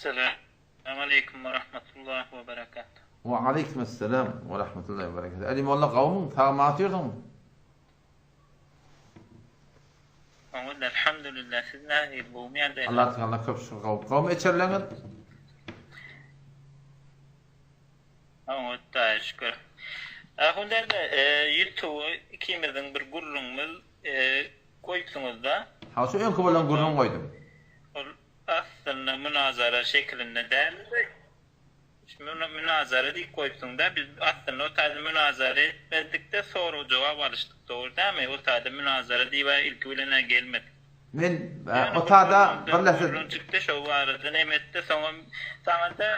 Esselamu aleýkum we rahmetullahi we berekatuh. Wa aleýkum esselam we rahmetullahi we berekatuh. Ali molla gowmyň, sag-aman otyrsyňmy? Oňat elhamdülillah siz nähili gowmy ýagdaýlar? Allah tagala köp şükür gowy. Gowmy içerileňiz? Oňat Hudaýa şükür. Ahun däde ýutuba ikimiziň bir gürrüňimiz goýupsyňyzda. Ha şu öňki bolan gürrüň goýdum. Ol aslynda munazara şekilinde däldi. Münazara diýip goýupsyňda biz aslynda o taýda münazara etmedikde sorag jogap alyşdyk dogry dälmi o taýda münazara diýibä ilki bilenä gelmedik. Men o taýda birleşip. Gürrüň çykdy şo barada neme etdi soňam saňada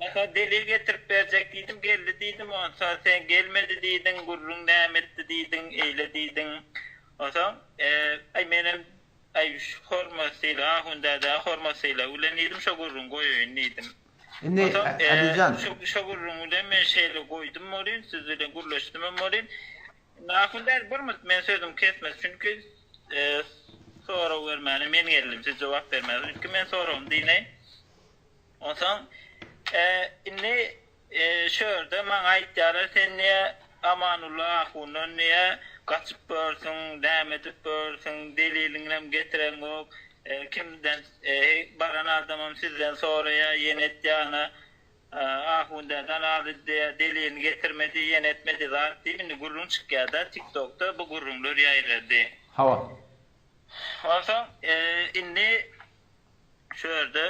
Aha delil getirip berjek diýdim geldi diýdim onsoň sen gelmedi diýdiň gürrüň näme etdi diýdiň eýle diýdiň onsoň aý menem Aý şu hormat sylag ahun dädä hormat sylag bilen diýdim şo gürrüňi goýaýyn diýdim. Indi Onsoň Ädijan. şo şo gürrüň bilen men şeýle goýdum welin siz bilen gürleşdimem welin. Indi ahun däde bir minut men sözümi kesmez çünki sorag bermäne men geldim siz jogap bermäne ilki men soragymy diýneýin. Onsoň indi Şu ýerde maňa aýtýarlar, sen niýe Amanulla ahundan niýe gaçyp ýörsüň, näme edip ýörsüň, deliliňem getireňok, kimden baran adamam sizden soraýar, ýene etýär, ana, ahun däden aldy diýýär, delilini getirmedi, ýene etmedi zat diýip, indi gürrüň çykýar-da, TikTokda bu gürrüňler ýaýrady. Hawa. Onsoň indi Şu ýerde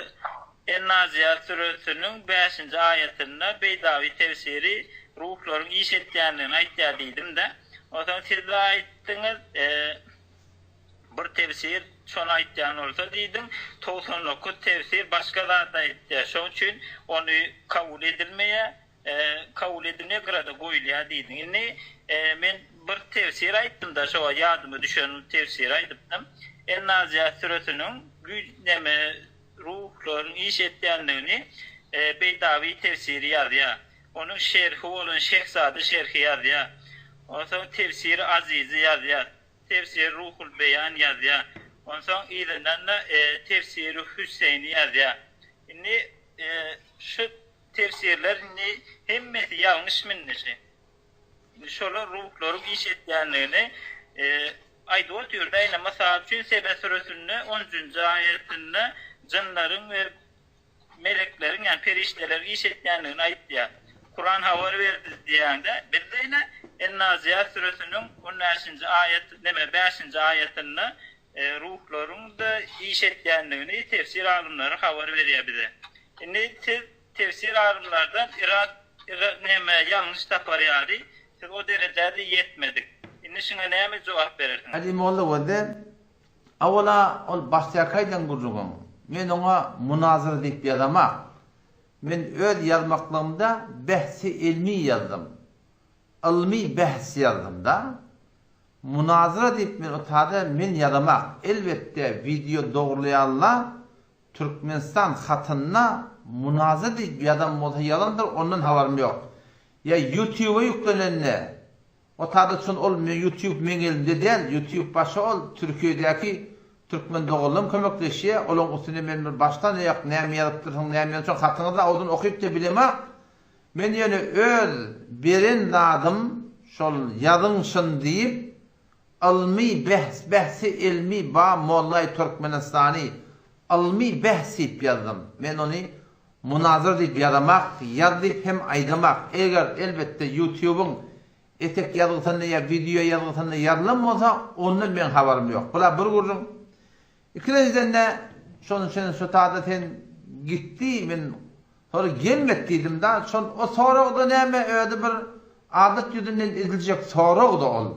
En-Naziýat süresiniň bäşinji aýatynda Beýdawi tefsiri ruhlaryň iş etýändigini aýtýar diýdim-de. Onsoň siz-de aýtdyňyz, bir tefsir şony aýtýan bolsa diýdiň, 99 tefsir başga zat aýtýar. Şonuň üçin ony kabul edilmeýär. Kabul edilmeýär gyrada goýulýar diýdiň. Indi men bir tefsir aýtdym-da, şo wagt ýadyma düşen tefsiri aýdypdym. En-Naziýat süresiniň güýç neme ruhlaryň iş etýändigini Beýdawi tefsiri ýazýar. Onuň şerhi bolan Şehzade şerhi ýazýar. Onsoň tefsiri Azizi ýazýar. Tefsiri Ruhul Beýan ýazýar. Onsoň yzyndan-da tefsiri Hüseýni ýazýar. Indi şu Tefsirler indi hemmesi ýalňyşmy indi şi? Indi şolar ruhlaryň iş etýändigini aýdyp otyrda ine mysal üçin Sebe süresinde onunjy aýatynda jynlaryň we melekleriň ýagny perişdeleriň iş etýändigini aýtýar. Kuran habar berdi diýýäňde bizde ine En-Naziýat süresiniň on bäşinji aýat neme bäşinji aýatynda ruhlaryň-da iş etýändigini tefsir alymlary habar berýär bize. Indi siz tefsir alymlardan irad neme ýalňyş tapar ýaly siz o derejä-de ýetmedik. Indi şuňa näme jogap berersiňiz? Hadi molla wezde awala ol başdaky aýdan gürrüňiň men oňa munazyr diýip ýazamak. Men öz ýazmaklygymda behsi ilmi ýazdym. Ylmy behs ýazdym-da. Munazyra diýip men otada men ýazamak elbetde wideo dogurlaýanla Türkmenistan hatynda munazyra diýip ýazan bolsa ýazandyr ondan habarym ýok. Ýa ýutuba ýüklenende otada çyn ol ýutub meň elimde däl ýutub başga ol Türkiýedäki türkmen doganlarym kömekleşýä olaň üstüne men bir başdan aýak näme ýazypdyrsyň näme ýazansoň hatyňyzy awzyn okyp-da bilemak Men ýöne öz beren zadym şol ýazyň şyn diýip, ylmy behs behsi elmi ba mollaý Türkmenistany ylmy behs diýip ýazdym. Men ony munazyr diýip ýazamak, ýaz diýip hem aýdamak. Eger elbetde ýutubyň etek ýazgysynda ýa wideo ýazgysynda ýazylan bolsa, ondan meň habarym ýok. Bula bir gürrüň. Ikilenjiden-de şonuň üçin şu tada sen gitdi men Soň gelmedi diýdim-da, şol o sorag-da näme özi bir adat ýüzünden ediljek sorag-da ol.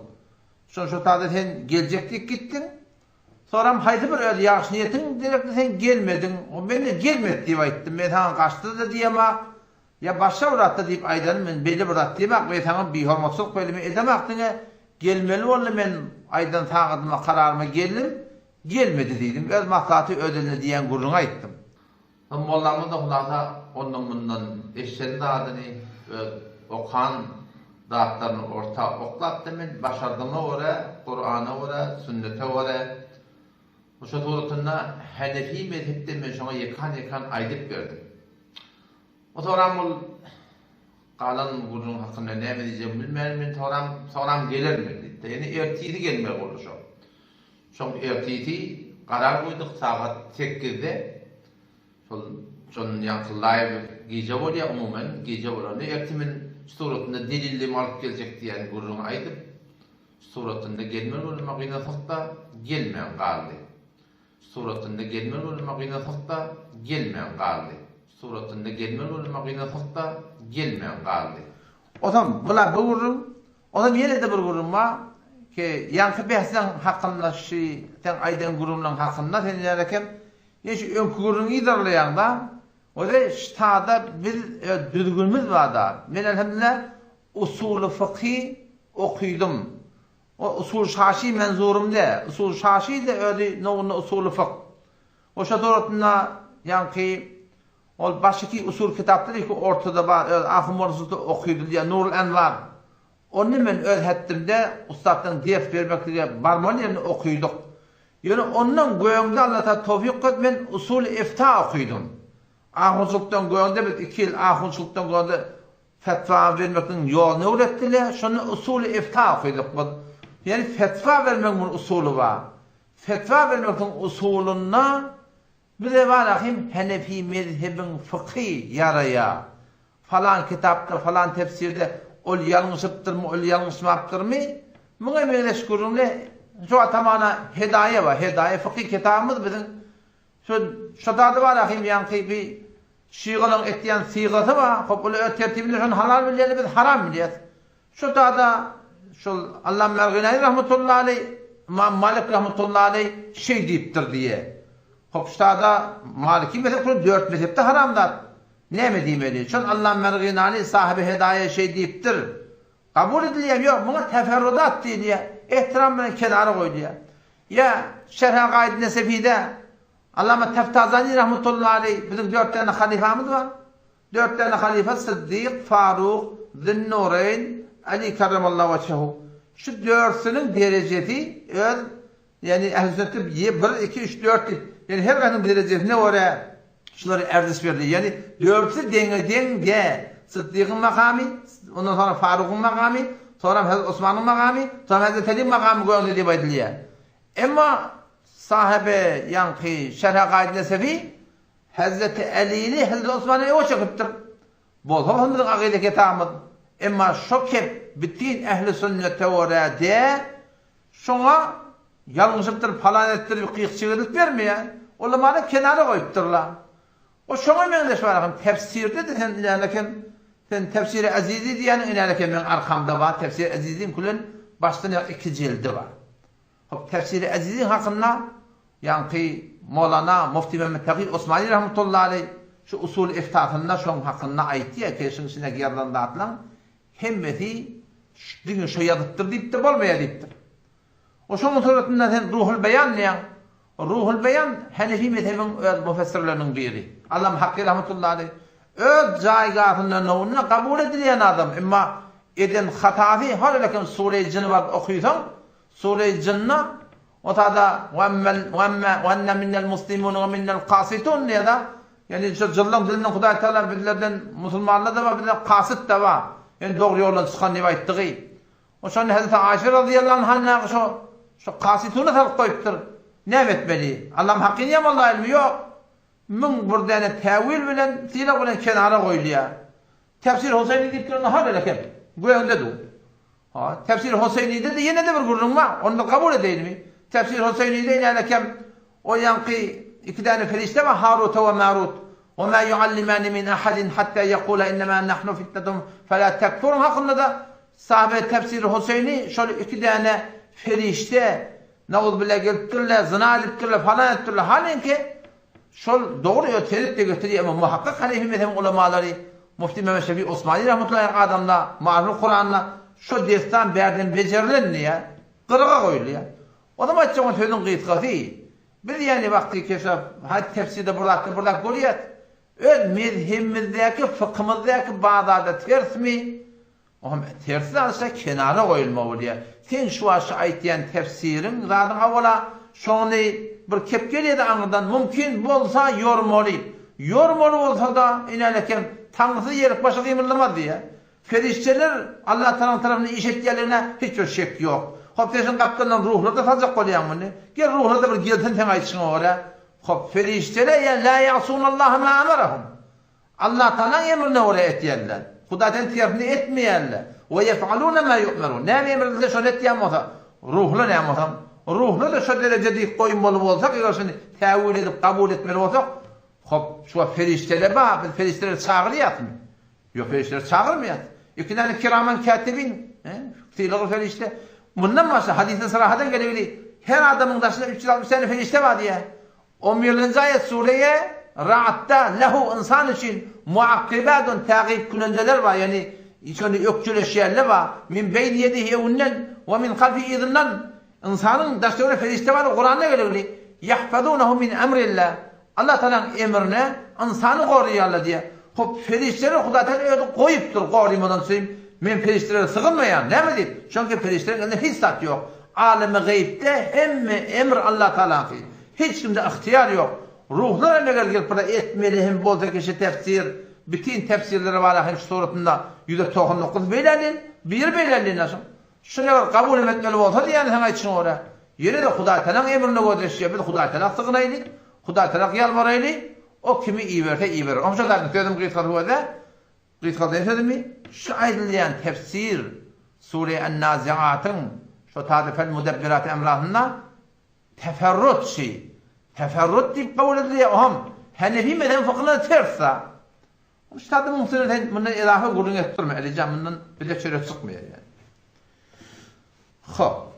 Şol şo tada sen geljek diýip gitdiň. Soram haýsy bir öz ýagşy niýetiň derekli sen gelmediň. O men-de gelmedi diýip aýtdym. Men saňa gaçdy-da diýemak, ýa başga bir zat-da diýip aýdanym men beýle bir zat diýemak we saňa bihormatçylyk beýle men edemak diňe gelmeli boldy men aýdan sagadyma kararyma geldim, gelmedi diýdim. Öz maslahaty öz elinde diýen gürrüňi aýtdym. Soň mollamyz-da hulasa ondan-mundan eşiden zadyny, öz okan zatlaryny orta oklapdy. Men başardygyma görä, Kurana görä, sünnete görä. Şo suratynda Hanefi mezhepde men şoňa ýekan-ýekan aýdyp berdim. O soram ol galan gürrüň hakynda näme diýjegimi bilmän men soram soram gelermi diýdi. Ýöne ertiri gelmeli boldy şo. Şoň ertisi garar goýduk sagat sekizde şol şon ýaňky live gije bolýar umuman gije bolanda ertir men suratynda delillimi alyp geljek diýen gürrüňi aýdyp suratynda gelmeli boldy emma gynansakda gelmän galdy. Suratynda gelmeli bolma gynansakda gelmän galdy. Suratynda gelmeli bolma gynansakda gelmän galdy. Onsoň bula bir gürrüň, onsoň ýene-de bir gürrüň bar, ki ýaňky bähseň hakynda şi seň aýdan gürrüňleň hakynda sen ýaly eken, ýene şu öňki gürrüňi yzarlaýaňda, ozi ştada biz öz düzgünimiz barda, men elhamdülillah usuly fykhy okydym, O usul şaşy menzurym dä. Usul şaşy-da özi nowunda usuly fykh. O şo suratynda ýaňky ol başyky usul kitapdyr iki ortada bar öz ahun bolsa okydylýar Nurul Enwar. Ony men öz hetdimde ussatdan ders bermeklige barmaly ýerinde okydyk. Ýöne ondan göňde Allatagala towfyk berdi men usuly ifta okydym. Ahunçylykdan göňde biz iki ýyl ahunçylykdan göňde Fetwa bermekligiň ýoluny öwretdiler. Şonda usuly ifta okydyk biz. Ýagny fetwa bermegiň bir usuly bar. Fetwa bermekligiň usulynda bize barahym henefi mezhebiň fykhy ýaraýar. Falan kitapda, falan tefsirde ol ýalňyşypdyrmy, ol ýalňyşmapdyrmy? Muňa meňzeş gürrüňler şu atamana Hedaýa bar. Hedaýa fykhy kitabymyz biziň. Şu şu zady barahym ýaňky bi Şygalaň etýän sygasy bar, hop olar öz tertibinde şony halal bilýärler, biz haram bilýäs. Şu tada şol Allam Merginaýy rahmetullahi aleý, Ymam Malik rahmetullahi aleý şeý diýipdir diýe. Hop şu tada Maliki mezhep şol dört mezhepde haram zat. Näme diýmeli? Şol Allam Merginani sahibi Hedaýa şeý diýipdir. Kabul edilýär, ýok, muňa teferrudat diýilýär. Ehtiram bilen kenara goýulýar. Ýa Şerh Agaid Nesefide Allama Teftazani rahmetullahi aleý biziň dört däne halyfamyz bar. Dört däne halyfa Syddyk, Faruk, Zünnureýn, Ali karramallahu weçhehu. Şu dörtsüniň derejesi öz ýagny ähli sünnetde bir, iki, üç, dört diýip, ýagny her haýsynyň derejesine görä şulara erziş berilýär. Ýagny dörtüsi deňe deň däl. Syddygyň makamy, ondan soňra Farugyň makamy, soňra Hezreti Osmanyň makamy, soňra Hezreti Aliň makamy gögde diýip aýdylýar. Emma sahabe ýaňky Şerh Akaid Nesefi Hezreti Älini Hezreti Osmana öňe çekipdir. Bolsa bolsun biziň akyda kitabymyz. Emma şo kep bütin ähli sünnete görä dä, şoňa ýalňyşypdyr, palan edipdir diýip gyk çigirlik bermeýär. Ulamany kenara goýupdyrlar. O şoňa meňzeş bar ahym tefsirde-de sen inäle kem sen tefsiri Azizi diýýäniň inäle kem meň arkamda bar tefsiri Aziziň külen başdan ýa iki jildi bar. Hop tefsiri Aziziň hakynda ýaňky Molana Mufti Mehmet Taki Osmani rahmetullahi aleý şu usul iftasynda şoň hakynda aýtýar ki şuň içindäki ýazylan zatlaň hemmesi diňe şo ýazypdyr diýipdir bolmaýar diýipdir. O şonuň suratynda sen Ruhul Beýan diýýäň. Ruhul Beýan Hanefi mezhebiň öz mufessirleriniň biri. Allam Hakky rahmetullahi aleý öz jaýgasynda nowunda kabul edilýän adam. Emma eden hatasy hal eken Sure-i Jyny baryp okysaň, Sure-i Jynda o tada we enne minnel muslimun we minnel kasitun diýýär-de. Ýagny şu jynlaň dilinden Hudaý Tagala bizlerden musulmanlar-da bar, bizden kasyt-da bar. Ýagny dogry ýoldan çykan diýip aýtdygy. O şonda Hezreti Aişe razyýallahu anha şo şo kasytuna salyp goýupdyr. Näme etmeli? Allam hakyny ýamanlaýlymy? Ýok. 1001 däne täwil bilen, sylag bilen kenara goýulýar. Tefsir Huseýni diýip duran har eken. Göňde dur. Ha, Tefsir Huseýnide de ýene-de bir gürrüň bar. Ony da kabul edeýinmi? Tefsir Huseýnide ýene eken o ýaňky iki däne perişde bar, Harut we Marut. Wa ma yuallimani min ahadin hatta yaqula innema nahnu fitnetun fela tekfur hakynda-da Sahabe Tefsiri Huseýni şol iki däne perişde nauzubilla gelipdirler, zyna edipdirler, falan edipdirler. Halinki şol dogry öz sebit-de getirýär, emma muhakkyk Hanefi mezhebiň ulamalary Mufti Mehmet Şefi Osmani rahmetullahi aleyh adamlar Maariful Kuranda şo dessan bärden bejerilen diýýär, gyraga goýulýar. O zaman aýtjak sözüň gysgasy, biz ýagny wagty keşaf haýsy tefsirde bir zatda bir zat görýäs, öz mezhebimizdäki, fykymyzdaky bazarda tersmi, Oňam tersi zat kenara goýulma bolýar. Sen şu wagt şu aýtýan tefsiriň zadyň awala şony. Bir kep gelýärdi aňyrdan, mümkin bolsa ýormaly. Ýormaly bolsa-da, inälekem, taňrysyz ýerik başy gymyldamaz diýýär. Perişdeler Allatagalaň tarapyndan iş etýänligine hiç bir şek ýok. Hop, sen şuň gapdalyndan ruhlary-da saljak bolýaň muny. Gel ruhlar-da bir gelsin seň aýdyşyňa görä. Hop, perişdeler ýa la ýa'sunallaha ma amarahum. Allatagalaň emrine görä etýärler. Hudaý sen tersini etmeýärler. We ýef'aluna ma ýu'merun. Näme emr edilse şony etýän bolsa, ruhlar näme bolsa, ruhlar-da şo dereje diýip goýmaly bolsak, eger şony täwil edip kabul etmeli bolsak, hop, şu wagt perişdeler bar, biz perişdeleri çagyrýasmy? Ýok, perişdeleri çagyrmaýas. Iki däne kiraman kätibin, sylagly perişde. Mundan başga hadysda syrahadan gelibili, her adamyň daşynda 360 däne perişde bar diýýär. On birinji aýat Sureýe Ra'dda Lehu ynsan üçin muakkibadun tagyp külenjeler bar, ýagny şony ökjeleşýänler bar, min beýni ýedihi öňünden we min halfihi yzyndan ynsanyň daş-töweregi perişde bar, Kuranda gelegli ýahfazunehu min emrillah Allah Tagalaň emrine ynsany goraýarlar diýýär. Hop perişdeleri Hudaý Tagala özi goýupdyr gorymadan üçin men perişdelere sygynmaýan näme diýip, çünki perişdeleriň elinde hiç zat ýok. Alemi gaýypda hemme emr Allah Tagalaňky. Hiç kimde ygtyýar ýok. Ruhlar hem eger gelip bir etmeli hem bolsa kişi tefsir, bitin tefsirlere bara hem şu suratynda 199 beýlälin, biri beýlälin aşyň. Şuny eger kabul hem etmeli bolsa diýýän seň aýdyşyňa görä. Ýene-de Hudaý Tagalaň emrine gözleşýär. Biz Hudaý Tagala sygynaýly, Hudaý Tagala ýalbaraýly, o kimi iberse iberer. Oňşa zadyň sözüň gysgasy göze. Gysgaldaýyn sözümi, şu aýdylýan tefsir Sure En-Naziatyň şo taýda Fel-Mudebbirati emrasynda teferrut şi, teferrut diýip kabul edilýär, oňam Henefi mezhebi fykhyna ters-da. Şu taýda muň üstüne sen mundan edafa gürrüň edip durma, Elijan, mundan bize çörek çykmaýar ýani. Hop.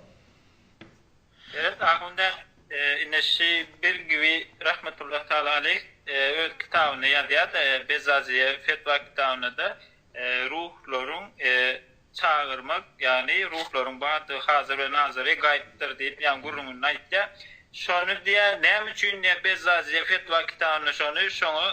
Evet, ahunda ine şi bir gibi rahmetullah taala aleyh öz kitabynda ýazýar-da, Bezzaziýe fetwa kitabynda-da ruhlaryň çagyrmak, ýagny ruhlaryň bardygy hazyr we nazyry gaýypdyr diýip, ýagny gürrüňinde aýtýar. Şony diýýär, näme üçin diýýär Bezzaziýe fetwa kitabynda şony şoňa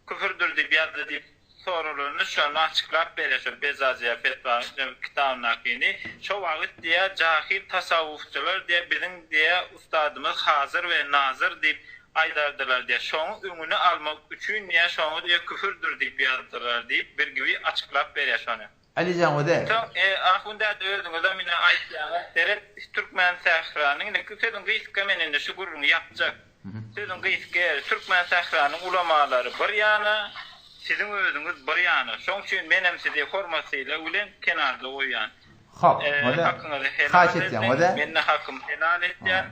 Küfürdir diýip ýazdy diýip soralanda şony açyklap berýär şo Bezaziýa fetwa kitabyndakyny. Şo wagyt diýýär jahyl tasawwufçylar diýýär biziň diýýär ustadymyz hazyr we nazyr diýip aýdardylar diýýär. Şoň öňüni almak üçin diýýär şoňa diýýär küfürdir diýip ýazdylar diýip bir gibi açyklap berýär şony. Alijan öde. Soň ahun däde özüňizem ine aýtýaňyz seret türkmen sähranyň ine sözüň gysga men indi şu gürrüňi ýapjak. Sözüň gysga ýeri, Türkmen sähranyň ulamalary bir ýana, siziň özüňiz bir ýana. Şoň üçin menem sizi hormat-sylag bilen kenarda goýýan. Hop, wada. Hakyňyzy helal Haýyş etýän, ediň, wada. men-de hakymy helal etýän.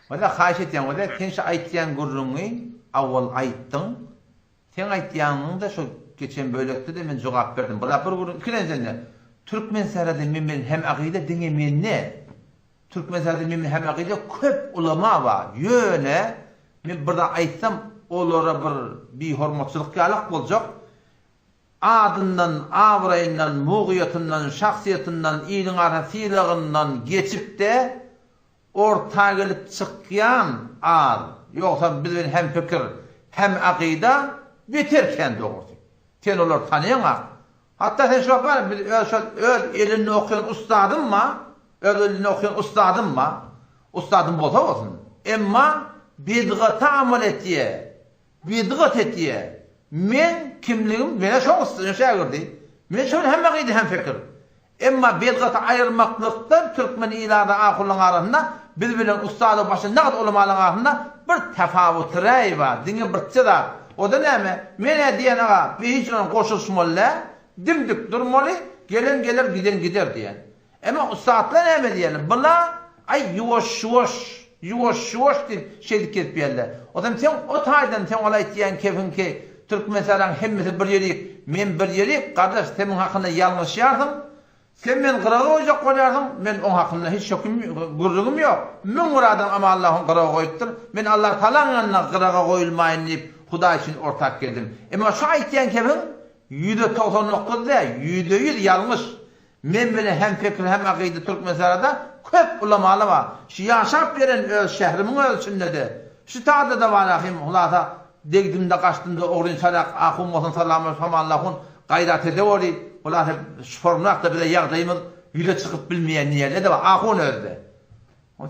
Wada, haýyş etýän, wada, sen şu aýtýan gürrüňi awwal aýtdyň. Seň aýtýanyňda şo geçen bölekde-de men jogap berdim. Bula bir gürrüň, ikilenjende, Türkmen sährada men bilen hem akyda diňe men däl. Türkmenistanda men bilen hemagyda köp ulama bar. Ýöne men bir zat aýtsam olara bir bihormatçylyk ýalak boljak. Adyndan, abraýyndan, mugyýetyndan, şahsyýetyndan, iliň arasynda sylagyndan geçip-de orta gelip çykýan az. Ýogsam biz bilen hempikir, hemagyda beter kän dogrusy. Sen olary tanaýaň-a. Hatda sen şu wagt bar, biz öz şol öz elinde okaýan ussadym bar, öz elinde okaýan ussadym bar. Ussadym bolsa bolsun. Emma bidgata amal etýär. Bidgat etýär. Men kimligim, men-ä şoň ussasy, şägirdi. Men şol hemme gyzy hem fikir. Emma bidgaty aýyrmaklykda türkmen ilaty ahullaryň arasynda biz bilen ussady başga nagt ulamalaryň arasynda bir tafawut räý bar, diňe birçe zat. O-da näme? Men-ä diýen aga, bi hiç bilen goşulyşmaly däl, dim-dik durmaly, gelen geler, giden gider diýen. Emma ussatlar näme diýerler? Bula, aý, ýuwaş-ýuwaş, ýuwaş-ýuwaş diýip şeýdip gezip ýörler. Ozam sen o taýdan sen ol aýtýan kefiňki Türkmenistanyň hemmesi bir ýerik, men bir ýerik, gardaş sen muň hakynda ýalňyşýarsyň. Sen meni gyraga goýjak bolýarsyň, men oň hakynda hiç höküm gürrüňim ýok. 1001 adam Amanullah ony gyraga goýupdyr. Men Allah Tagalaň ýanynda gyraga goýulmaýyn diýip Hudaý üçin ortak geldim. Emma şu aýtýan kefiň 99% däl, 100% ýalňyş. Men bilen hem pikir hem akyda Türkmenistanda köp ulamalar bar. Şu ýaşap gelen öz şährimiň öz içindede. Şu taýda-da bar ahim hulasa degdimde gaçdymda ogryn çalak ahun bolsun salamlar samanlahun gaýrat edeweri hulasa şu formlakda bize ýagdaýymyz ýüze çykyp bilmeýän diýenler-de bar ahun özde.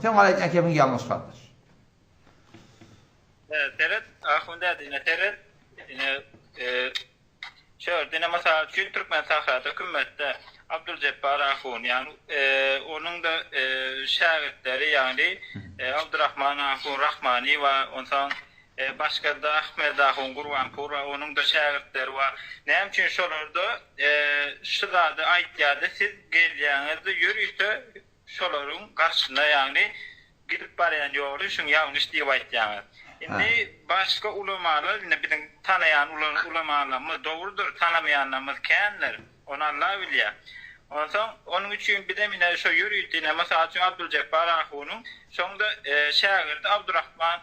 Sen ol aýtýan kepiň ýalňyş gardaş. Seret, ahun däde ine seret. Ine şu ýerde ine mysal üçin Türkmen sahrada kümmetde Abduljepbar ahun ýagny onuň-da şägirtleri ýagny Abdurahman ahun Rahmani bar onsoň başga-da Ahmet ahun Gurbanpur bar onuň-da şägirtleri bar. Näme üçin şolarda şu zady aýtýardy siz gelýäňizde ýörite Şolaryň garşyna ýagny gidip barýan ýoly şuň ýalňyş diýip aýtýaňyz. Indi başga ulamalar indi biziň tanaýan ulamalarymyz dogrudyr tanamaýanlarymyz kändir. Ony Allah bilýär. Onsoň onuň üçin bizem ine şo ýörite ine mysal üçin Abduljepbar ahunyň şoňda şägirdi Abdurahman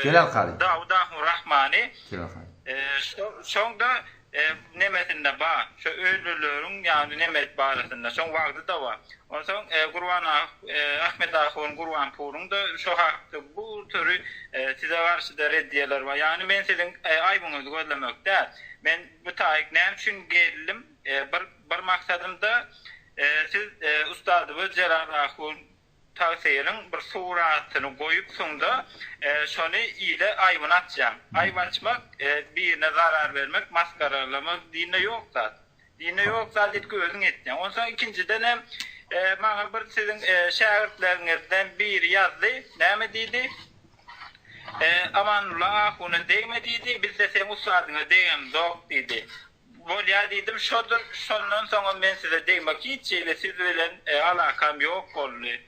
Jelal kary. Dawud ahun Rahmany. Jelal kary. Şoň-da nemesinde bar. Şo ölüleriň ýagny neme barasynda. Şoň wagzy-da bar. Onsoň Gurban Ahmet ahun Gurbanpuryň-da şo hakda bu türi size garşy-da reddiýeler bar. Ýagny men siziň aýbyňyzy gözlemek däl. Men bu taýyk näme üçin geldim? Bir bir maksadym-da siz ustadymyz Jelal ahun Tagsyryň bir suratyny goýupsyňda şony ile aýbyny açýaň. Aýyp açmak birine zarar bermek masgaralamak dinde ýok zat. Dinde ýok zat ilki özüň etýäň. Onsoň ikinjidenem maňa bir siziň şägirtleriňizden biri ýazdy. Näme diýdi? Amanulla ahuna degme diýdi, bizde seň ussadyňa degemzok diýdi. Bolýar diýdim, şodur, şondan soňam men size degmek hiç hili siz bilen alakam ýok boldy.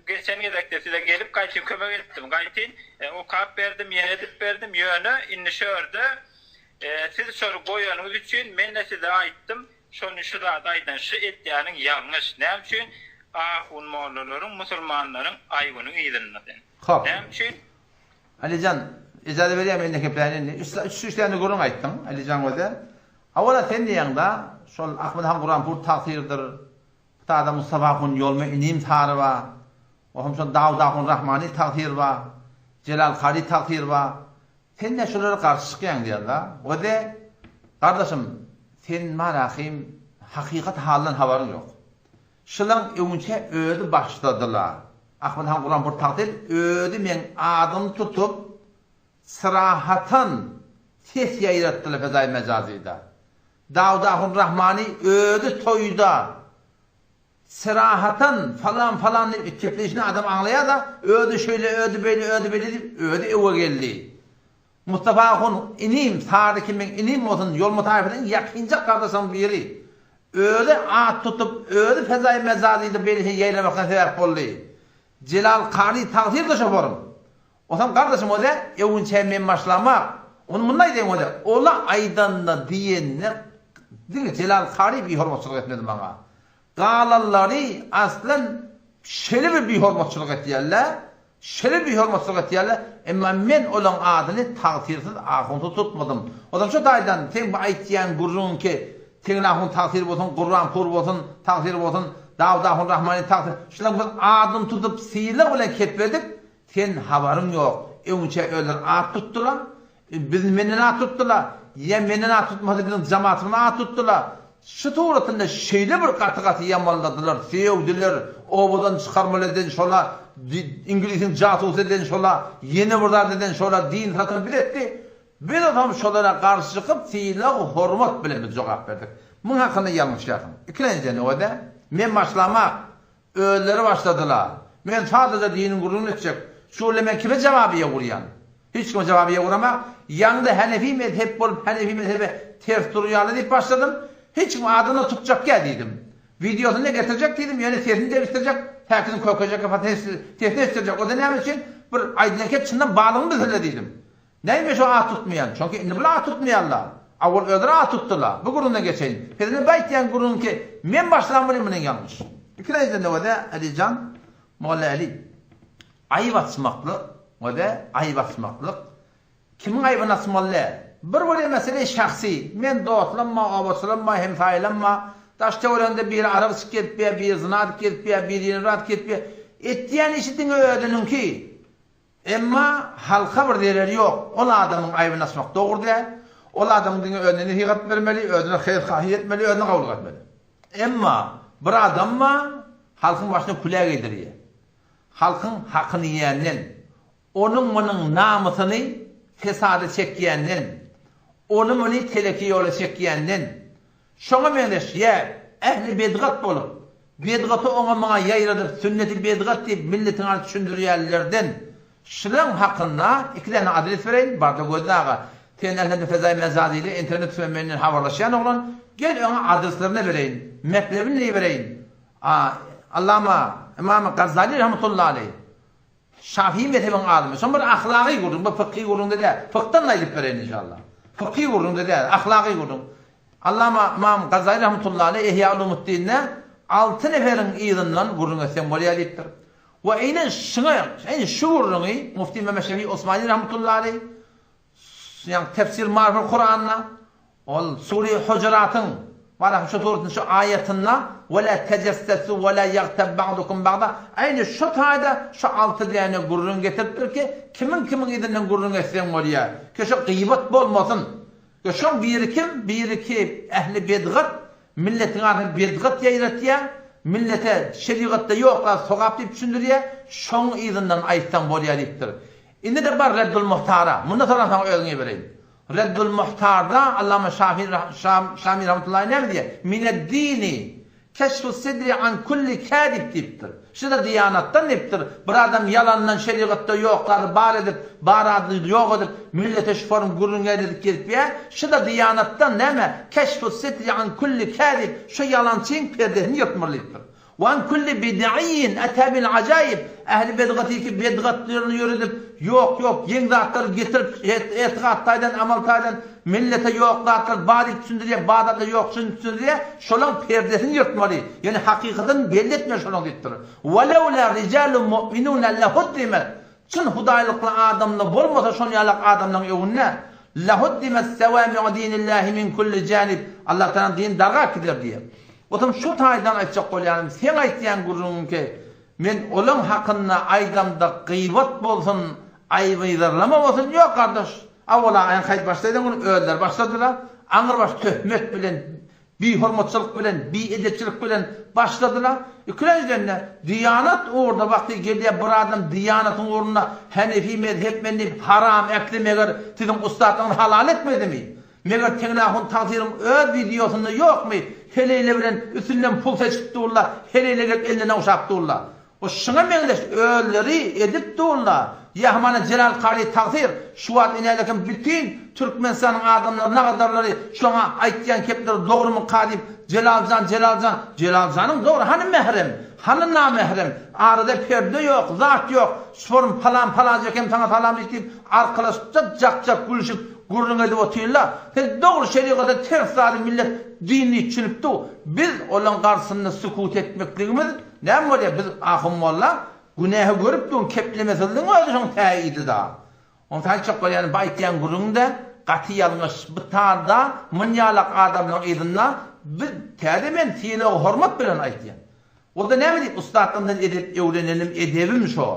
Geçen gezekde size gelip gaýtyn kömek etdim, gaýtyn okap berdim, ýene edip berdim, ýöne indi şu ýerde siz şony goýanyňyz üçin men-de size aýtdym, şony şu zady aýdan şu etýäniň ýalňyş, näme üçin ahun-mollalaryň, musulmanlaryň aýbynyň yzynda sen? Hop. Näme üçin? Alijan, ejaza berýäňmi indi kepläýin indi. Üç üç üç däne gürrüň aýtdyň, Alijan göze. Awala sen diýýäň-da, şol Ahmet han Guranpur tagsyrdyr. Bu taýda Mustafa hun ýolma inim sary bar. Ohm şol Dawud ahun Rahmani tagsyr bar. Jelal Kary tagsyr bar. Sen nä şolara garşy çykýaň diýýän-da. Göze, gardaşym, sen marahym hakykat haldan habaryň ýok. Şylaň öňünçä özi başladyla. Ahmet han Guranpur tagsyr özi meň adymy tutup syrahatan ses ýaýratdyla fezaýy mejazyda. Dawut ahun Rahmany özi toýda syrahatan falan falan diýip gepleýşini adam aňlaýada özi şeýle özi beýle özi beýle diýip özi öwe geldi. Mustafa ahun, inim, Sary kimin inim bolsun, Ýolma taýpasynyň iň ýakynjak gardaşlarynyň biri. Özi at tutup, özi fezaýy mejazyda beýle şey ýaýramakdan sebäp boldy. Jelal kary tagsyr-da şoforym. Onsoň gardaşym oze, öwünçä men başlamak. Ony munda aýdaýyn oze, ola aýdanda diýende diňe Jelal kary bihormatçylyk etmedi maňa. Galanlary aslan şeýle bir bihormatçylyk etýärler, şeýle bihormatçylyk etýärler, emma men olaň adyny tagsyrsyz ahunsyz tutmadym. Ozal şo taýdan seň bu aýtýan gürrüňiňki Tegin ahun tagsyr bolsun, Gurban pur bolsun, tagsyr bolsun, Dawut ahun Rahmany tagsyr, şulaň biz adyny tutup sylag bilen kepledik, sen habaryň ýok, öňçä özleri at tutdular, Biz menden at tutdylar, ýa menden at tutmasa biziň jamaatymyzdan at tutdylar. Şu suratynda şeýle bir gaty-gaty ýamanladylar, sögdüler, obadan çykarmaly eden şola, iňlisiň jasusy eden şola, ýene bir zat eden şola, din satan biz etdi. Biz bolsam şolara garşy çykyp sylag, hormat bilen biz jogap berdik. Muň hakynda ýalňyşýarsyň. Ikilenjiden öwez-ä, men başlamak, Özleri başladyla. Men sadaja diniň gürrüňini etjek. Şu günde men kime jawabyýa gurýan? Hiç kime jawabyýa guramak. Ýaňda hanefi mezhep bolup hanefi mezhebe ters durýarlar diýip başladym. Hiç kim adyny tutjak ýa diýdim. Wideosyny getirjek diýdim, ýöne sesini degişdirjek, häkiniň kökejek sesini eşitdirjek. O-da näme üçin? Bir aýdylan kep çyndan balygyny bilsinler diýdim. Näme şo at tutmaýan? Çünki indi bular at tutmaýarlar. Awwal özleri at tutdylar. Bu gürrüňden geçeýin. Hezret bu aýtýan gürrüňki men başlan welin munyň ýalňyş. Ikilenjiden öweze Alijan Molla Ali. Aýyp açmaklyk öweze aýyp açmaklyk. Kimiň aýbyny açmaly däl. Bir welin mesele şahsy. Men dostlamma, obaçylamma, hemsaýalamma. Daş töwereginde biri arak içip gezipýär, biri zyna edip gezipýär, biri ýene bir zat gezipýär. Etýän işi diňe özüniňki. Emma halka bir zereri ýok. Ol adamyň aýbyny açmak dogry däl. Ol adamyň diňe özüne nesihat bermeli, özüne haýyr-haýyr etmeli, özüne gowulyk etmeli. Emma bir adam bar, halkyň başyna külä geýdirýär. Halkyň hakyny iýenden. Onuň-munuň namysyny fesada çekýänden, ony-muny teleki ýola çekýänden, şoňa meňzeş ýa ähli bedgat bolup, bedgaty oňa-muňa ýaýradyp sünneti bedgat diýip milletiň alyp düşündirýänlerden şulaň hakynda iki däne adres bereýin, barda gözle aga, sen ählinde fezaýy mejazyly internet üstünden menden habarlaşýan oglan, gel öňa adreslerini bereýin, meklebini bereýin, a Allama Ymamy Gazzaly rahmetullahi aleýh. Şafii mezhebiň alymy. Şoň bir ahlagy gürrüň, bu fykhy gürrüňde däl. Fykdan aýdyp bereýin inşallah. Fykhy gürrüňde däl, ahlagy gürrüň. Allama Ymam Gazaly rahmetullahi aleýh Ihýa ulumuddinde alty neferiň yzyndan gürrüň etseň bolýar diýipdir. We eýnen şuňa, eýnen şu gürrüňi Mufti Mehmet Şefi Osmani rahmetullahi aleýh Ýagny Tefsir Maryful Kuranda ol Sure Hujuratyň Barah şu suratyň şu aýatynda Ve la tejessessu ve la ýagtab ba'dukum ba'da aýny şu taýda şu alty däne gürrüň getiripdir ki kimiň kimiň yzyndan gürrüň etseň bolýar ki şu gyýbat bolmasyn ki şoň biri kim biri ki ähli bedgat milletiň arasynda bedgat ýaýratýar millete şerigatda ýok zat sogap diýip düşündirýär şoň yzyndan aýtsaň bolýar diýipdir Indi-de bar Reddul Muhtara. Munda soran saňa özüňe bereýin. Reddul Muhtarda Allama Şafi Şami rahmetullahi näme diýýär? Mined-dini keşfus sidri an kulli käzib diýipdir. Şu-da diýanatdan diýipdir. Bir adam ýalandan şerigatda ýok zady bar edip, bar zady ýok edip, millete şu form gürrüň edip gezipýär. Şu-da diýanatdan näme? Keşfus sidri an kulli käzib. Şu ýalançyň perdesini ýyrtmaly diýipdir. Wan kulli bid'iýin ata bil ajaýib, ähli bedgatyky bedgatlaryny ýöredip, ýok ýok geň zatlary getirip, etikat taýdan, amal taýdan millete ýok zatlar bar diýip düşündirýär, bar zatlar ýok şuny düşündirýär, şolaň perdesini ýyrtmaly, ýöne hakykatyny belli etmeli şolaň diýipdir. Welewla rijalun mu'minuna lehuddimet, çyn hudaýlykly adamlar bolmasa şon ýalak adamlaň öňünde, lehuddimet sewami'u dinillahi min kulli janib, Allah Tagalaň dini dargap gider diýýär. Otam şu taýdan aýtjak bolýanym, seň aýtýan gürrüňiňki, men olaň hakynda aýdamda gybat bolsun, aýyp-yzarlama bolsun, ýok gardaş, awala aýan haýt başlaýdan muny özleri başladylar, aňrybaş töhmet bilen, bihormatçylyk bilen, biedepçilik bilen başladylar. Ikilenjiden-de, diýanat ugrunda wagty gelýär bir adam diýanatyň ugrunda henefi mezhep men diýip haram äkli meger siziň ussatlaryňyz halal etmedimi? Meger Teňňe ahun tagsyryň öz wideosynda ýokmy, heleýle bilen üstünden pul seçip durla, heleýle gelip elinden ogşap durla. O şuňa meňzeş özleri edip durla. Ýa hamana Jelal kary tagsyr şu wagt inälekem bütin Türkmenistanyň adamlary nagadarlary şoňa aýtýan kepleri dogrumyka diýip Jelaljan Jelaljan Jelaljanyň dogry hany mährem hany namährem arada perde ýok zat ýok şform palan palanjakem saňa salam diýip arkalaşyp jak jak gülüşip Gürrüň edip otyrlar. Siz dogry şerigata ters zady millet din diýip düşünip dur. Biz olaň garşysynda sükut etmekligimiz näme bolýar? Biz ahun molla günähi görüp durun keplemesizligiň özi şoň täýidi da. Onsoň aýtjak bolýanym bu aýtýan gürrüňiň-de gaty ýalňyş. Bu tarda munýalak adamlaň yzynda biz täze men sylag hormat bilen aýtýan. Onda näme diýip ussatlarymdan edep öwrenelim edebim şo.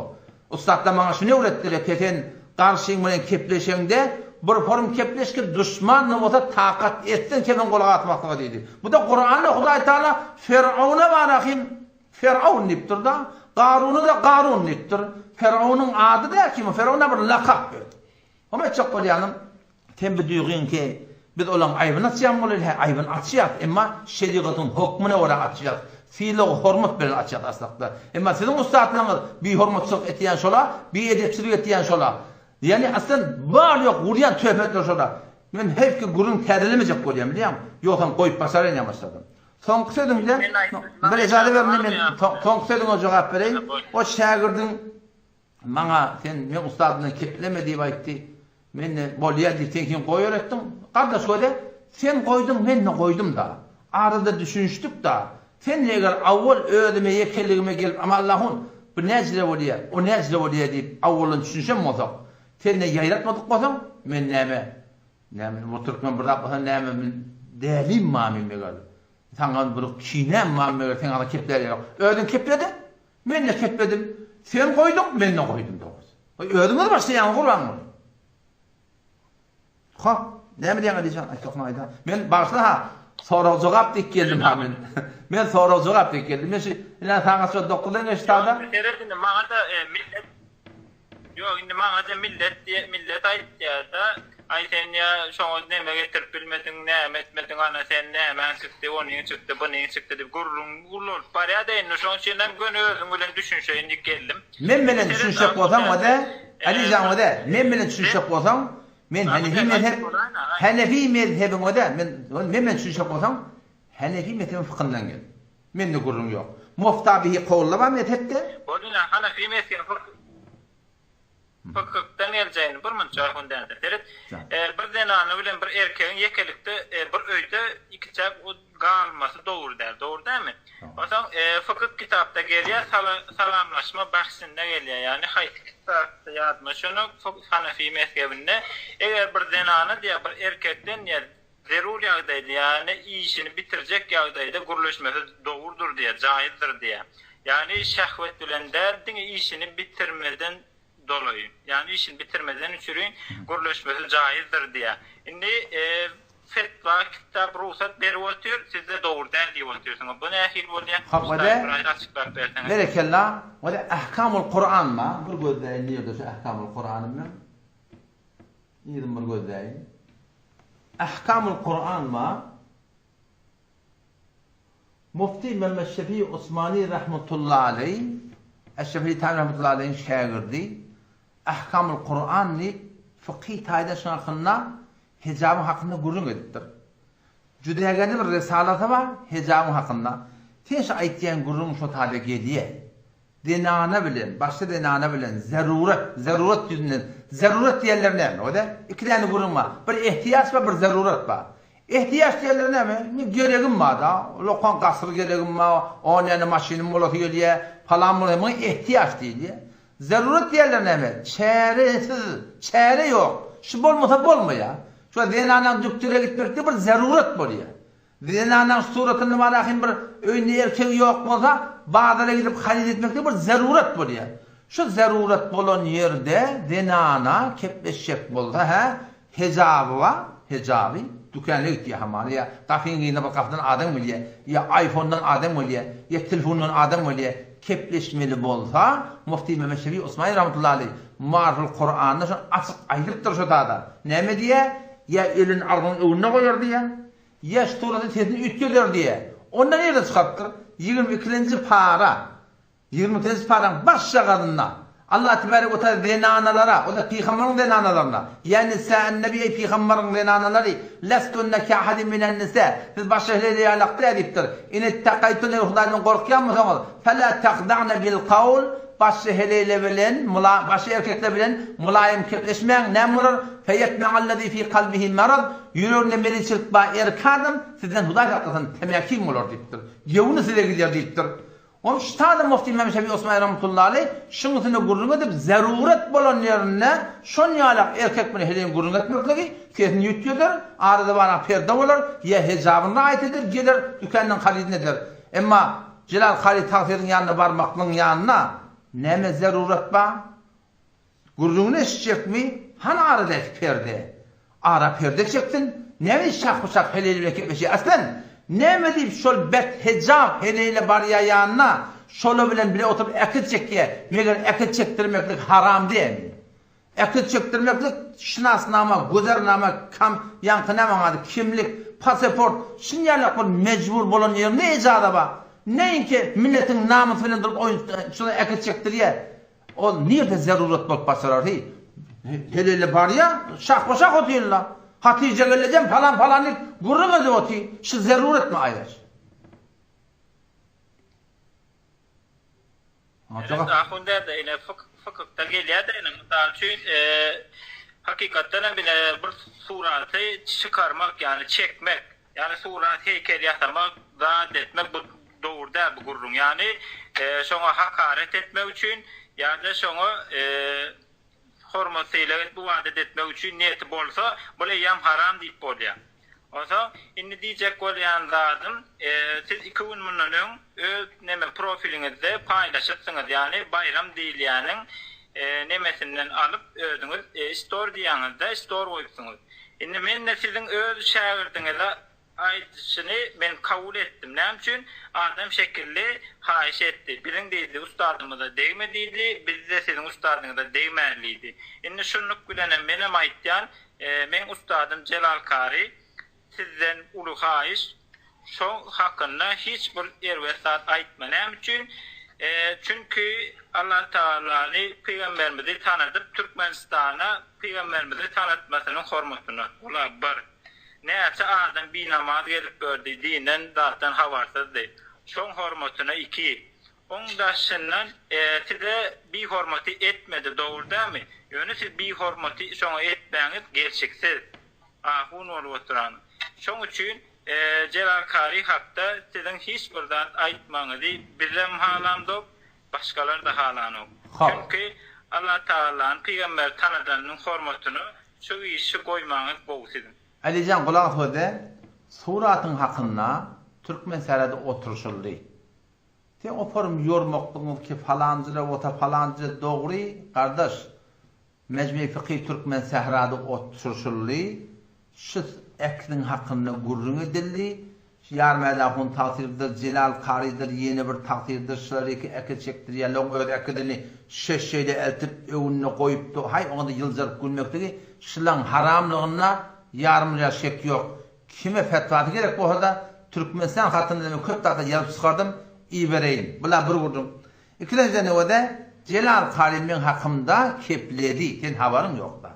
Ussatlar maňa şuny öwretdiler ke sen garşyň bilen kepleşeňde bir forum kepleş ki duşman-da bolsa takat etsin seniň gulak asmaklyga diýdi. Bu-da Kuranda Hudaý Taala Ferowna barahim Ferawn diýipdir-da, Garuny-da Garun diýipdir. Ferownyň ady däl kim o Ferowna bir lakap berdi. Oňa aýtjak bolýanym, sen bu duýgyň ki, biz olaň aýbyny açýan bolaýly, hä, aýbyny açýas, emma şerigatyň hokmuna görä açýas, sylag-hormat bilen açýas aslakda. Emma siziň ussatlaryňyz bihormatçylyk etýän şola, biedepçilik etýän şola. Ýagny aslan bar-ýok urýan töhmetler şola. Men her ki gürrüň täzelemejek bolýan bilýäňmi? Ýogsam goýup başaraýyn ýa başladym. Soňky sözüňde bir ejaza ber men soňky sözüňe jogap bereýin. O şägirdiň Maňa sen meň ustadymdan kepleme diýip aýtdy. Men-de bolýa diýip sen kim goýar etdiň. Gardaş göze, sen goýduň, men-de goýdum-da. Arada düşünişdik-da. Sen eger awwal özüme ýekeligime gelip Amanlahun, bu näjile bolýa, o näjile bolýa diýip awwaldan düşünişen bolsak, sen-de ýaýratmadyk bolsaň, men näme, näme bu türkmen bir zat bolsa näme men dälim barmy meger. Saňa bir kinäm barmy meger seň agzyňa keplär ýaly. Özüň keplediň. Men-de kepledim. Sen goýduň, men-de goýdum dogrusy. Goý, özüňiz başlaýaňyz Gurbanguly. Hop, näme diýýäň Alijan? Aýtjaksyň aýda. Men bagyşla-ha, sorag-jogap diýip geldim-ha men. Men sorag-jogap diýip geldim. Men şu ine sagat şo dokuzdan geçdi sada. Ýok, seret indi maňa-da millet. Ýok indi maňada millet diýe millet aýtýada aý sen ýa şoňa neme getirip bilmediň näme etmediň ana sen nämäň çykdy onyň çykdy bunyň çykdy diýip gürrüň ulalyp barýada indi şoň üçin hem göni özüň bilen düşünşeýin diýip geldim. Men bilen düşünşek bolsaň wada Alijan wada men bilen düşünşek bolsaň men Hanefi mezhep Hanefi mezhebiň wada men men bilen düşünşek bolsaň Hanefi mezhebiň fykyndan gel. Mende gürrüň ýok. Mofta bihi kowlla bar mezhepde. Boldy ine Hanafi mezhebi fykhdan geljegini bir munça ahun däldir. Seret bir zenany bilen bir erkegiň ýekelikde bir öýde ikiçäk galmasy dogry däl. Dogry dälmi? Onsoň fykyh kitapda gelýär salamlaşma bahsinde gelýär. Ýagny haýsy kitapda ýadyma düşenok Hanafi mezhebinde eger bir zenana diýýär bir erkekden diýýär Zerur ýagdaýda, ýagny işini bitirjek ýagdaýda gürleşmesi dogrudyr diýýär, jaýyzdyr diýýär. Ýagny şähwet bilen däl, diňe işini bitirmeden dolaýy, ýagny işini bitirmeden üçürin gürleşmesi jaýyzdyr diýýär. Indi fetwa kitap rugsat berip otyr, sizde dogry däl diýip otyrsyňyz. Bu nähili bolýar? Hak bir aýda açyklap berseňiz. Berekella. Wada Ahkamul Kuran bar. Bir gözläýin nirde şu Ahkamul Kuranym meň. Yzyn bir gözläýin. Ahkamul Kuran bar. Mufti Mehmet Şefi Osmani rahmetullahi aleý, Eş-Şefii Tami rahmetullahi aleýiň şägirdi, Ahkamul Kuran diýip, fykhy taýdan şuň hakynda, hijabyň hakynda gürrüň edipdir. Jüdägäni bir risalasy bar, hijabyň hakynda. Sen şu aýtýan gürrüň şo taýda gelýär. Zenana bilen, başga zenana bilen zerurat, zerurat ýüzünden, zerurat diýenleri näme? O-da iki däne gürrüň bar. Bir ehtiýaç bar, bir zerurat bar. Ehtiýaç diýenleri näme? Indi geregim bar-da, lokan gasyr geregim bar, on däne maşynym bolasy gelýär, palan bolasy, muňa ehtiýaç diýilýär. Zerurat diýenleri näme? Çäresiz, çäre ýok. Şu bolmasa bolmaýar. Şu zenanaň dükdüre gitmekde bir zerurat bolýar. Zenanaň suratyny barahyn bir öýünde erkegi ýok bolsa, bazara gidip haryt etmekde bir zerurat bolýar. Şu zerurat bolan ýerde zenana kepleşjek bolsa hä, hejaby bar, hejaby, dükana gitýär hamana ýa gapyň yzynda bir gapydan adam gelýär, ýa aýfondan adam gelýär, ýa telefondan adam gelýär, kepleşmeli bolsa, Mufti Mehmet Şefi Osmani rahmetullahi aleýh Maryful Kuranda şony açyk aýdypdyr şo zada. Näme diýýär? Ýa elini agzynyň öňünde goýar diýýär. Ýaş suraty sesini üýtgeder diýýär. Onda nirde çykarypdyr? Ýigrimi ikilenji para. Ýigrimi ikilenji paraň başjagazynda Allah tebarek we taala zenanalara, o-da pygambaryň zenanalaryna, Ýa nisäen-nebi, eý pygambaryň zenanalary, lestunne keahadin minen-nisa, siz başga heleýler ýalak däl diýipdir. In ittakaýtunne, eger Hudaýdan gorkýan bolsaňyz, fela tahda'ne bil-kawl, Başga heleýler bilen, başga erkekler bilen mylaýym kepleşmäň, näme bolar? Feýetme'allezî fî kalbihi maraz, ýüreginde meriçilik bar erkek adam sizden Hudaý saklasyn, temäkim bolar diýipdir. Göwni size gider diýipdir. Ol ştada Mufti Imam Şefi Osmany rahmetullahi aleýh şuň üstünde gürrüň edip, zeruret bolan ýerinde şon ýalak erkek bilen heleýiň gürrüň etmekligi sesini ýütgeder, arada baran perde bolar, ýa hejabyny raýat eder, geler, dükandan harydyny eder. Emma Jelal Kary tagsyryň ýanyna barmaklygyň ýanyna näme zerurat bar? Gürrüňini eşitjekmi? Hany aradaky perde? Ara perde çeksin, näme diýip şah-bu-şah heleýli bilen kepleşýär? Aslan, näme diýip şol bet hejap heleýle barýar ýanyna, şola bilen bile oturyp äkit çekýär? Meger äkit çekdirmeklik haram dälmi? Äkit çekdirmeklik şynasnama, güzernama, kam, ýaňky näme oň ady, kimlik, paseport, şunýalak bir mejbur bolan ýerinde ejaza bar. Näinki milletiň namysy bilen durup oýun şuna äkit çekdirýär. Ol nirde zerurat bolup başarar heý. Helele barýa, şahba-şah otyrlar. Hatyja gelnejem palan-palan diýip gürrüň edip otyr. Şu zeruratmy aýdaş? Evet, ahun däde ine fykykda gelýär-de ine mysal üçin hakykatdan hem ine bir suraty çykarmak ýagny çekmek ýagny surat heýkel ýasamak zat etmek bu dogry däl bu gürrüň ýagny şoňa hakaret etmek üçin ýa-da şoňa Hormat sylag edip ybadat etmek üçin niýeti bolsa, bul eýýäm haram diýip bolýar. Onsoň indi diýjek bolýan zadym, siz iki gün mundan öň öz neme profiliňizde paýlaşypsyňyz, ýagny Baýram diýilýäniň nemesinden alyp özüňiz stori diýýäňizde stori goýupsyňyz. Indi mende siziň öz şägirdiňize. aýdyşyny men kabul etdim. Näme üçin? Adam şekilli haýyş etdi. Biziň diýdi, ustadymyza degme diýdi, biz-de siziň ustadyňyza degmäli diýdi. Indi şunluk bilenem menem aýtýan, meň ustadym Jelal Kary sizden uly haýyş, şoň hakynda hiç bir erbet zat aýtma. Näme üçin? Çünki Allatagalany, pygamberimizi tanadyp, Türkmenistana pygamberimizi tanatmasynyň hormatyna. Ol-a bir. Näçe adam binamaz gezip gördi, dinden zatdan habarsyzdy. Şoň hormatyna iki. Oň daşyndan size bihormaty etmedi, dogry dälmi? Ýöne siz bihormaty şoňa etmäňiz gelşiksiz. Ahun bolup oturan. Şoň üçin Jelal Kary hakda siziň hiç bir zat aýtmagyňyzy bizem halamzok, başgalar-da halanok. Çünki Allatagalany pygamberi tanadanynyň hormatyna şu işi goýmagyňyz gowy siziň. Alijan gulak söze suratyň hakynda Türkmen särede oturşyldy. Sen oparym ýormaklygyňyz ki falanjylar ota falanjylar dogry gardaş Mejmei Fykhy Türkmen sährada oturşyldy, şu äkliň hakynda gürrüň edildi. Şu Ýarmäde ahun tagsyrdyr, Jelal karydyr, ýene bir tagsyrdyr, şular ýeke äki çekdirýärler, oň öz äkidini şeş-şeýle eltip öňünde goýupdy, haý oňa-da ýyljaryp gülmekligi şulaň haramlygynda ýarym-ýa şek ýok. Kime fetwasy gerek bolsa-da, Türkmenistan hatynda men köp zatlar ýazyp çykardym, ibereýin. Bula bir gürrüň. Ikilenjiden öweze Jelal kary meň hakymda kepledi, sen habaryň ýokda.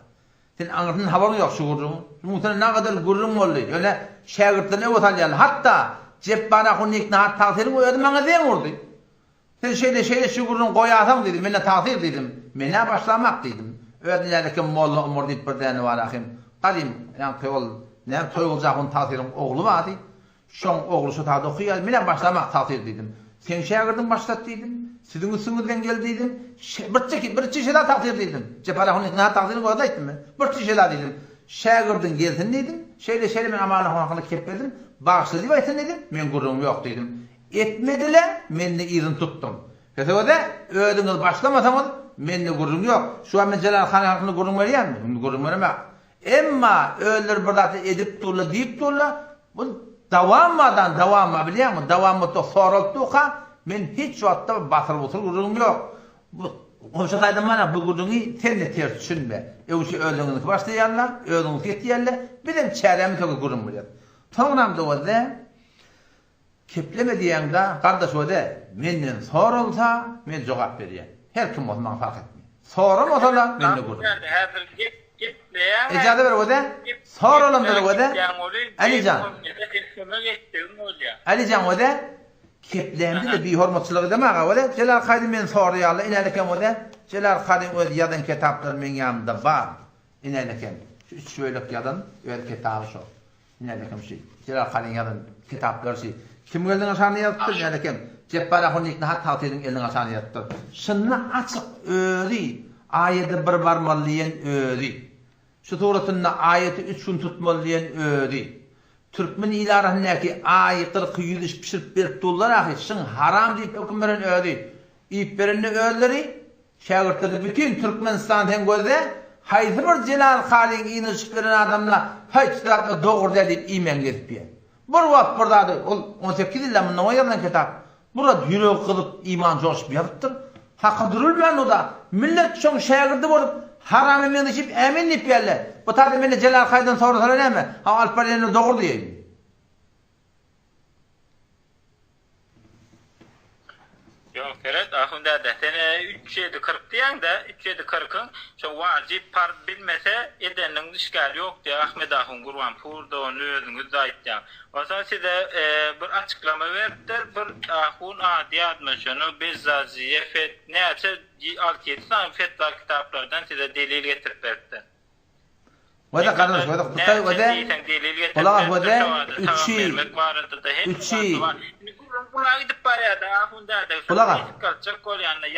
Sen aňyrsyndan habaryň ýok şu gürrüňiň. Muň sende nagadar gürrüň boldy. Ýöne şägirtlerine öwez alýarlar. Hatda Jepbar ahun Niknahat tagsyryň özi maňa zeň urdy. Sen şeýle şeýle şu gürrüňi goýasaň diýdi, mende tagsyr diýdim. Men-ä başlamak diýdim. Özüne nälekem Molla Omar diýip bir däne bar ahym. Gadym ýaňky ol näme Toýgulja ahun tagsyryň ogly bardy. Şoň ogly şo taýda okaýar, menem başlamak tagsyr diýdim. Seň şägirdiň başlat diýdim. Siziň üstüňizden geldi diýdim. Bir çeki, bir çişe-de tagsyr diýdim. Jepar ahun nä tagsyryň özüne aýtdym men. Bir çişe-de diýdim. Şägirdiň gelsin diýdim. Şeýle şeýle men Aman ahun hakynda kep berdim. Bagyşla diýip aýtsyn diýdim. Meň gürrüňim ýok diýdim. Etmedi-le, men-de yzyny tutdum. Pesegöze, özüňiz başlamasaňyz, mende gürrüň ýok. Şu wagt men Jelal han hakynda gürrüň berýänmi? Indi gürrüň beremek. Emma özleri bir zat edip durlar, diýip durlar. Bu dawam bardan dawam bar bilýäňmi? Dawam bolsa soralyp durka, men hiç wagtda basyr-busyr gürrüňim ýok. Bu goşa taýdan mana bu gürrüňi sen-de ters düşünme. Öwşe özüňiziňki başlaýarlar, özüňiz ýetýärler. Bizem çärämiz hökür gürrüň berýäs. Soňram dowazda Kepleme diýýäňda gardaş öde menden soralsa men jogap berýän. Her kim bolsa maňa fark etmeýär. Soramasalar mende gürrüň. Häzir gep gepleýäň. Ejaza ber öde. Soralamda öde. Alijan. Alijan öde. Keplämde-de bihormatçylyk edeme aga öde. Jelal Kaýdy meni soraýarlar inälekem öde. Jelal Kaýdyň öz ýazan kitaplary meň ýanymda bar. Inälekem şu üç bölek ýazan öz kitaby şo. Nälekem şi Jelal Kalyň ýazan kitaplary şi Kim geldiň aşagyna ýazypdyr nälekem Jepbar ahun Niknahat tagsyryň eliniň aşagyna ýazypdyr. Şunda açyk özi aýada bir barmaly diýen özi. Şu suratynda aýaty üç gün tutmaly diýen özi. Türkmen il arasyndaky aý gyrky ýüzüş pişirip berip durlar ahy şyň haram diýip höküm beren özi. Iýip berende özleri Şägirtleri bütin Türkmenistan sen gözle, haýsy bir Jelal Kalyň yzyna düşüp gelen adamla haý şu zatlar dogry däl diýip iýmän gezip ýör. Bir wagt bir zady ol 18 ýyldan mundan ozal ýazylan kitap. Bir wagt ýüregi gyzyp iman joşup ýazypdyr. Haka dürülmän o-da millet şoň şägirdi bolup harama meňzeşip ämin diýip ýörler. Bu taýda mende Jelal Kalydan sorasalar näme? Ha alyp barýanlar dogry diýeýin. Ýok seret Ahun däde sen üç ýedi 40 diýäňdä üç ýedi kyrkyň şo wajyp parz bilmese edeniniň işgäli ýok diýýär Ahmet ahun Gurbanpur da ony özüňiz-de aýtýaň. Onsoň size bir açyklama beripdir bir ahun ady ýadyma düşenok Bezzaziýe fet näçe alty ýedi sany fetwa kitaplardan size delil getirip beripdir. Wada gardaş wada Hytaý wada Gulak as wada üçi üçi Gulak as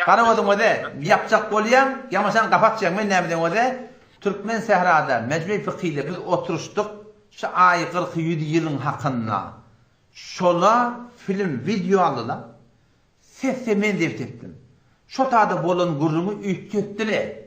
Gara gözüň wada ýapjak bolýaň ýamaşaň gapy açýaň men näme diýen wada Türkmen sährada mejmei fykhyda biz oturyşdyk şu aý gyrky ýüzi ýylyň hakynda şola film wideo aldylar sesse men zebt etdim şo tada bolan gürrüňi üýtgetdile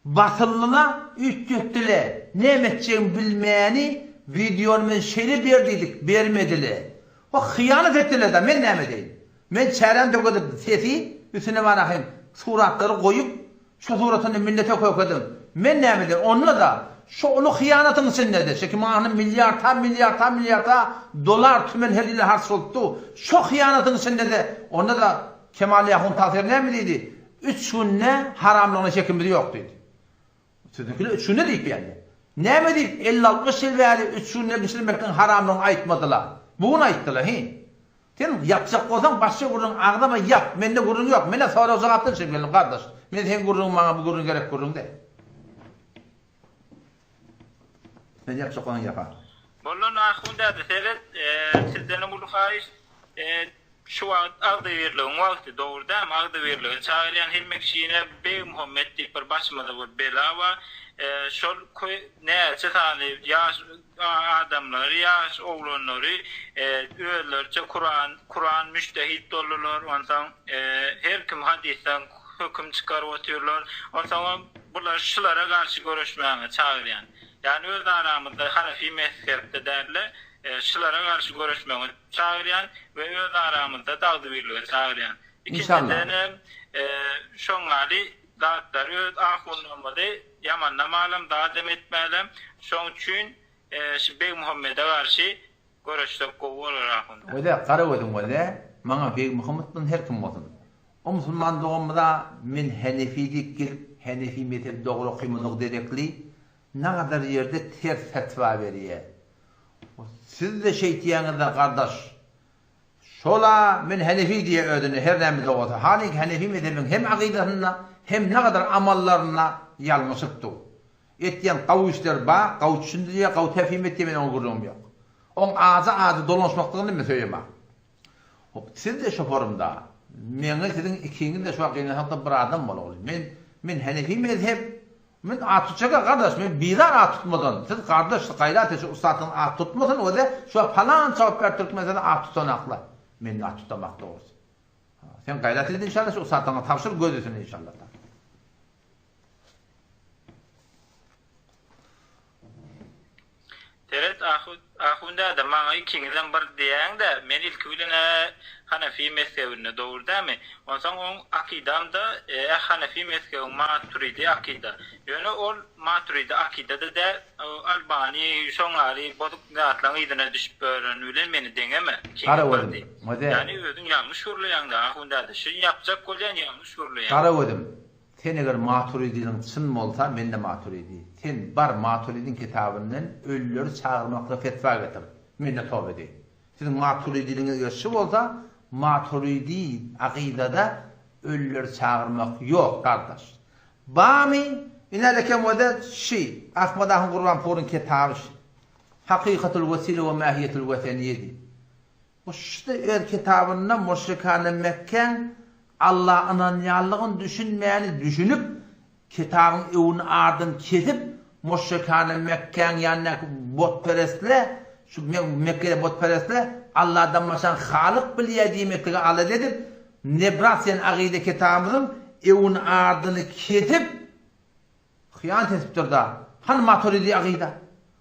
Basyldyla, üýtgetdile, näme etjegini bilmäni. Wideony men şeýle ber diýdik, bermedile. O hyýanat etdiler-dä, men näme edeýin? Men çäräni tökedip, sesi, üstüne barahym, suratlary goýup, şu suratyny millete kökedim. Men näme edeýin? Onda-da, şu uly hyýanatyň içinde-de, şeki maňa milliarda, milliarda, milliarda dollar, tümen her ýyl harç bolupdy. Şo hyýanatyň içinde-de, onda-da Kemal Ýahun tagsyr näme diýdi? Üç günde haramlygyna şekimiz ýok diýdi. Siziňkiler üç günde diýip geldi. Näme diýip elli-altmyş ýyl bäri üç günde bişirmekligiň haramlygyny aýtmadylar. Bu gün aýtdylar, hi. Sen ýapjak bolsaň başga gürrüň agzama ýap. Mende gürrüň ýok. Menä sorag-jogapdan çykyp geldim gardaş. Men seň gürrüňiň maňa bu gürrüň gerek gürrüň däl. Sen ýapjak bolsaň ýapa. Boldy onda ahun däde seret sizdenem uly haýyş Şu wagt agzybirligiň wagty, dogry dälmi? Agzybirlige çagyrýan hemme kişine Begmuhammet diýip bir başymyzda bir bela bar. Şol näçe sany ýaş adamlary, ýaş oglanlary özleriçe Kuran, Kuran müştehit boldular. Onsoň her kim hadysdan höküm çykaryp otyrlar. Onsoňam bular şulara garşy göreşmäge çagyrýan. Ýagny öz aramyzda Hanefi mezhepde däl-de, şulara garşy göreşmegi çagyrýan we öz aramyzda-da agzybirlige çagyrýan. Ikinjidenem, şoň ýaly zatlary öz ahunlarymyzy ýamanlamalam, zadam etmälem. Şoň üçin şu Begmuhammede garşy göreşsek gowy bolar ahun. Wele gara gözüň wele maňa Begmuhammet bilen her kim bolsun. O musulman doganymyza men Henefi diýip gelip Henefi mezhebi dogry okymyzok derekli nagadar ýerde ters fetwa berýä. Siz-de şeýtýäňiz-dä gardaş. Şol-a men henefi diýýär özüne her näme-de bolsa. Halyňky henefi mezhebiň hem akydasynda, hem nagadar amallarynda ýalňyşyp dur. Etýän gawy işleri bar, gawy düşündirýär, gawy tefhim etýär men oňa gürrüňim ýok. Oň ajy-ajy dolanşmakdygyny men söýemok. Hop, siz-de şoporym-da. Meňe siziň ikiňiz-de şu wagt gynansak-da bir adam bolagly. Men, men henefi mezhep, Men at tutjak-a gardaş, men bizar at tutmadan. Siz gardaş, gaýrat et şu ussatdan at tutmasyn, özi şu wagt palança wagt bäri Türkmenistanda at tutanaklar. Men at tutamak dogrusy. Sen gaýrat et inşallah şu ussatlaryňa tabşyr göz üstüne inşallah. Seret Ahun däde maňa ikiňizem bir diýäňdä men ilki bilen-ä Hanefi mezhebinde dogry dämi? Onsoň oň akydamda ä Hanefi mezhebiň Maturidi akyda. Ýöne ol Maturidi akydada däl Albani şoň ýaly bozuk zatlaň yzyna düşüp ýören bilen meni deňeme. Ikiňiz bir diý. Ýani özüň ýalňyş gürleýäňdä Ahun däde. Şu ýapjak bolýan ýalňyş gürleýäň. Garagözüm. Sen eger Maturidiň çyn bolsa mende Maturidi. Sen bar Maturidiň kitabyndan ölüleri çagyrmaklyga fetwa getir. Mende toba edeýin. Siziň Maturidiňiz eger şu bolsa Maturidi akydada ölüleri çagyrmak ýok gardaş. Bamy inälekem wede şi Ahmad ahun Gurbanpuryň kitaby şi. Hakykatul wesile we mahiyetul weseniye diýip. Bu şyda öz kitabynda müşrikane Mekgäň Alla ynanýanlygyny düşünmäni düşünip, kitabyň öwüni ardan kesip, müşrikane Mekgäň ýanyndaky butperestle, şu Mekgede butperestle Alladan başgany Halyk bilýär diýmekligi alada edip, Nebras diýen agyda kitabymyzyň öwüni ardyny kesip, Hyýanat edipdir-da. Hany Maturidi agyda?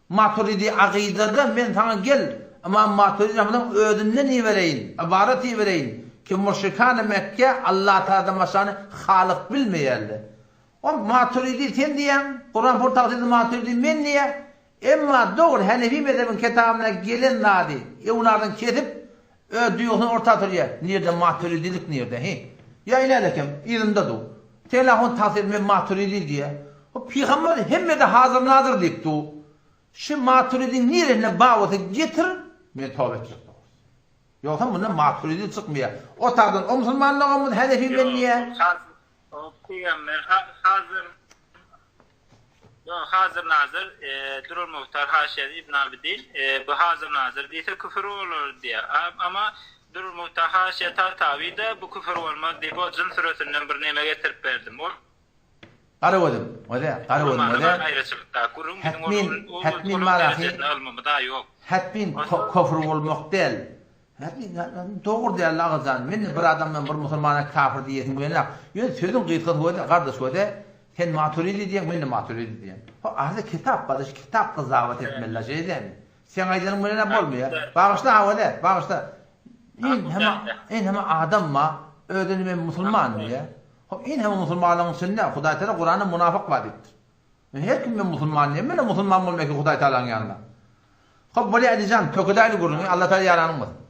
Maturidi agydada men saňa gel, Ymam Maturidi rahmetullah özünden ibereýin, ybarat ibereýin, ki müşrikany Mekge Allatagaladan başgany Halyk bilmeýärler. O Maturidi sen diýýäň, Kuran pur tagsydy Maturidi men diýýär. Emma dogry Hanefi mezhebiň kitabyna gelen zady öwnadan kesip, Öz duýgusyny orta atyrýar. Nirde maturidilik nirde hi. Ýa inädekem yzynda du. Telahon tagsyr men maturidi diýýär. O pygamber hemmede hazyr nazyr diýip du. Şu maturidiň nirende bar bolsa getir men toba etjek dogrusy. Ýogsam mundan maturidi çykmaýar. O tagdan o musulman doganymyz hanefi men diýýär. O pygamber hazyr Ýok, hazyr-nazyr, Durul Muhtar haşiýesi Ibn Abidin, bu hazyr-nazyr diýse küfür bolar diýýär. Amma Durul Muhtar haşiýe Tagtawi-de bu küfür bolmaz diýip, o Jyn süresinden bir neme getirip berdim. Ol Gara gözüm, öze, gara gözüm, öze. Hetmin, hetmin marahy, hetmin kofr bolmak däl. Dogry däldi agajan. Men bir adamdan bir musulmana kafir diýesim gelenok. Ýöne sözüň gysgasy göze gardaş göze sen maturidi diýeň men-de maturidi diýen. Ho arada kitap bar şu kitap gyzawat etmeli şeýdemi. Seň aýdanyň bilen-ä bolmaýar. Bagyşla Hawale, bagyşla. Enheme, enheme adam bar, özüni men musulman diýýär. Hop, enheme musulmanlaryň içinde Hudaý Tagala Kuranda munafyk bar diýipdir. Men her kim men musulman diýen, menem musulman bolmaýa ki Hudaý Tagalaň ýanynda. Hop, bolýa Alijan, tökedäýli gürrüňi, Alla Tagala ýaranyň bolsun.